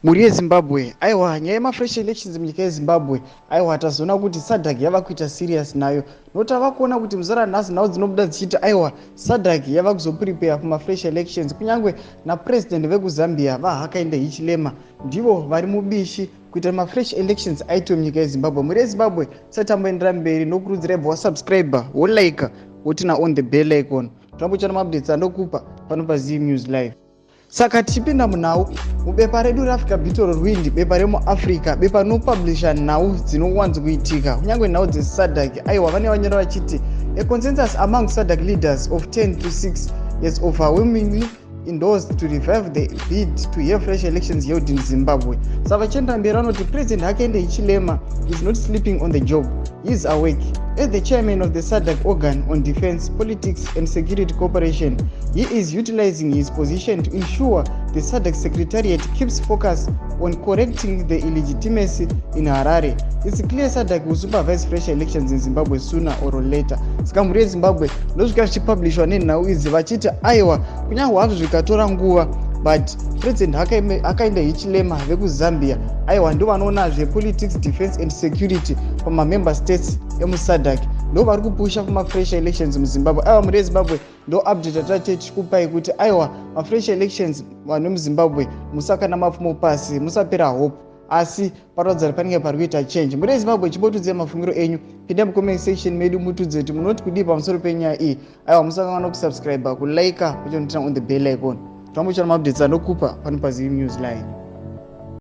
Mhuri yeZimbabwe, aiwa, nyaya yemafresh elections munyika yeZimbabwe, aiwa, tazoona kuti SADC yava kuita serious nayo, nokuti tava kuona kuti muzara nhasi nhau dzinobuda dzichiti, aiwa, SADC yava kuzoprepare kumafresh elections. Kunyange napurezidendi vekuZambia, vaHakainde Hichilema, ndivo vari mubishi kuita mafresh elections aitiwe munyika yeZimbabwe. Mhuri yeZimbabwe, tisati tamboendera mberi, nokurudzira ibva wasubscribe, wolike, woturn on the bell icon, tambochana maupdates andokupa pano paZim News Live. Saka tichipinda munhau mubepa redu reAfrica Bitoro Rwindi, bepa remuAfrica, bepa rinopublisha nhau dzinowanzokuitika, kunyange nhau dzeSADC, aiwa, vane vanyora vachiti a consensus among SADC leaders of 10 to 6 has overwhelmingly endorsed to revive the bid to have fresh elections held in Zimbabwe. Saka vachienda mberi vanoti President Hakainde Hichilema is not sleeping on the job. He is awake. As the chairman of the SADC organ on defense, politics and security cooperation, he is utilizing his position to ensure the SADC secretariat keeps focus on correcting the illegitimacy in Harare. It's clear SADC will supervise fresh elections in Zimbabwe sooner or later. Saka mhuri yeZimbabwe, ndosvika zvichipublishwa nenhau idzi vachiti, aiwa, kunyange hazvo zvikatora nguva, but President Hakainde Hichilema vekuZambia, aiwa, ndo vanoona zvepolitics, defense and security pamamember states emuSADC, ndo vari kupusha kumafresh elections muZimbabwe. Aiwa, mhuri yeZimbabwe, ndo update atate tichikupai kuti, aiwa, mafresh elections, vanhu vemuZimbabwe, musakana mapfumo pasi, musapera hope, asi parodzari panenge pari kuita change. Mhuri yeZimbabwe, chimbotudzai mafungiro enyu, pinda mucomment section medu, mutudze kuti munoti kudii pamusoro penyaya iyi. Aiwa, musakanganwa kusubscribe, kulike, kuchinoturn on the bell icon, tambochana maupdates anokupa pano paZim News Line.